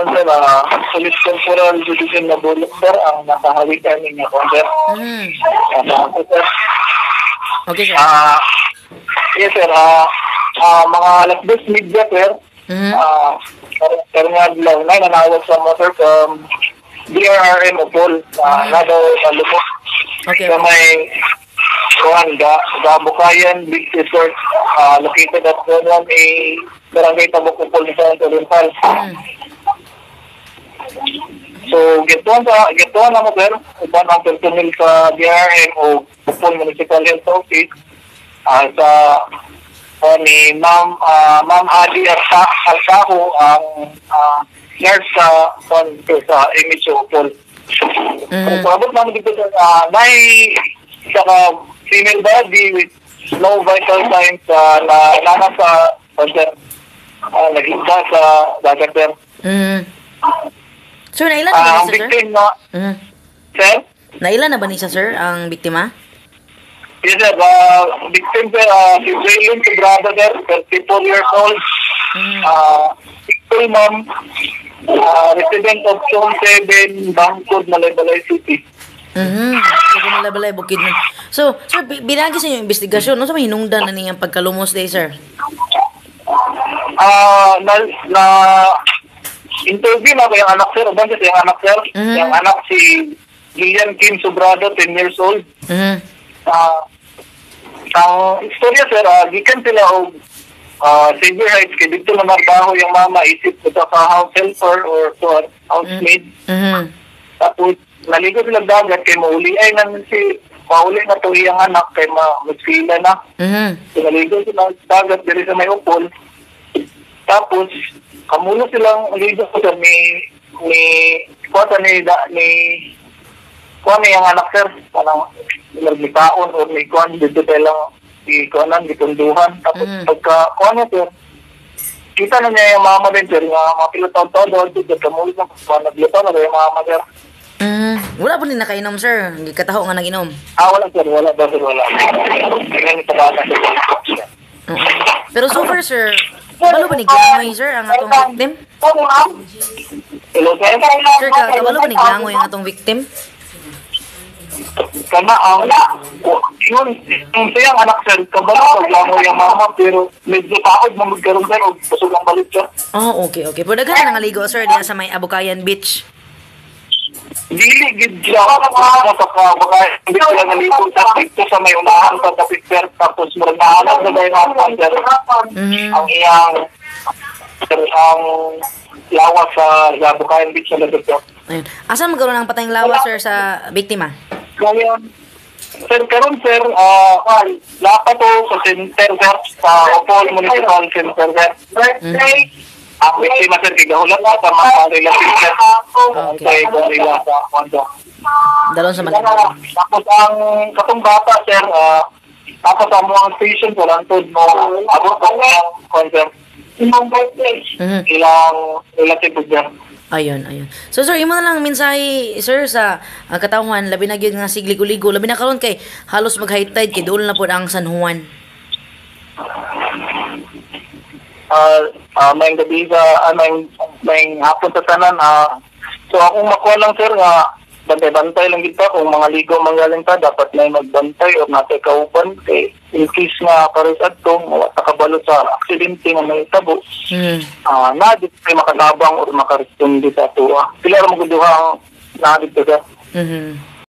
kuan sir, Police Corporal Division na Bulok, sir, ang nasa hawitan niya kuan, sir. Nasa ako, sir. Okay, sir. Yes, sir. Mga 2:30, sir. Karong adlaw na nanawag sa mo, sir, from DRRM Opol na daw lumot sa may kuan ga Gabukayan Beach Resort, located at Zone 1A, Barangay Tabuk, Opol, Misamis Oriental. So, gituan na mo, sir, uban ang personnel sa DRRM o Opol Municipal Health Office, sa ni Ma'am Adi Artajo, ang nurse sa sa MHO Opol. Kung paabot namin dito, sir, may isa ka female body with no vital signs, na nana sa sir, nagigda sa dagat, sir. Sir, naila na ba Ang ni siya, sir? Victim na, sir? Naila na ba ni siya, sir, ang biktima? Yes, sir. Victim, sir, si Jaylin Quebrada, sir, 34 years old. Single mom, resident of Zone 7, Bangkod, Malaybalay City. So, Malaybalay, Bukidnon. So, sir, binagi sa inyong investigasyon, no, sa may hinungdan na niyang pagkalumos day, sir? Na interview na ko yung anak, sir. Uban siya yung anak, sir. Yung anak si Gillian Kim Sobrado, 10 years old. Ang istorya, sir, gikan sila og Xavier Heights kay dito na marbaho yung mama isip ko sa house helper or or housemaid. Tapos naligo sila dagat kay mauli ay nan si mauli na to iyang anak kay ma magsila na. So, naligo sila sa dagat diri sa may Opol. Tapos kamulo silang ligo, sir, ni kuha ni da, ni kuha ni ang anak, sir, kanang nagmitaon or may kuha dito tayo lang di kuhanan gitunduhan, tapos pagka kuha niya, sir, kita na niya yung mama din, sir, nga mga pila taon-taon daw dito kamulo na kuha naglutaw na yung mama, sir. Wala po din nakainom, sir. Gikataho nga nag-inom. Ah, wala, sir, wala ba, sir, wala. Tingnan sa bata, sir. Oo. Pero so far, sir, kabalo ba ni Glangoy, sir, ang atong victim? Hello, sir. Sir, kabalo ba ni Glangoy ang atong victim? Kana ang yun yung siyang anak, sir, kabalo pag mo yung mama, pero medyo taod mo magkaroon, sir, og busog ang balit, sir. Oh, okay. Pero daghan na nangaligo, sir, diya sa may Abukayan Beach. Dili gid siya sa ka baka hindi ko lang naligo sa dito sa may unahan sa kapit, sir, tapos murag nahanap na ba yung hapon, sir, ang iyang sir, ang lawas sa Bukayan Beach sa Lagos, sir. Ayun. Asa magkaroon ang patayng lawa, sir, sa biktima? Ngayon, sir, karon, sir, lapa to sa center, sir, sa Opol Municipal Center, sir. Ang biktima, sir, gigahulat na sa mga relatives, sir. Okay. Sa nila sa kondo. Dalon sa Malaybalay. Tapos ang katong bata, sir, tapos ang mga station ko lang mo abot ko ang concert. Ilang relative, sir. Ayun, ayun. So sir, imo na lang mensahe, sir, sa katawhan, labi na gyud nga sigligo-ligo, labi na karon kay halos mag high tide kay duol na pod ang San Juan. May gabi sa may hapon sa tanan. So akong makuha lang, sir, nga bantay-bantay lang gid ta kung mga ligo manggaling ta, dapat na magbantay o natay kauban kay in case nga pares adto wa ta kabalo sa aksidente nga mahitabo, na di kay makatabang or makaresponde sa atoa. Sila ra magduha ang naa dito, sir.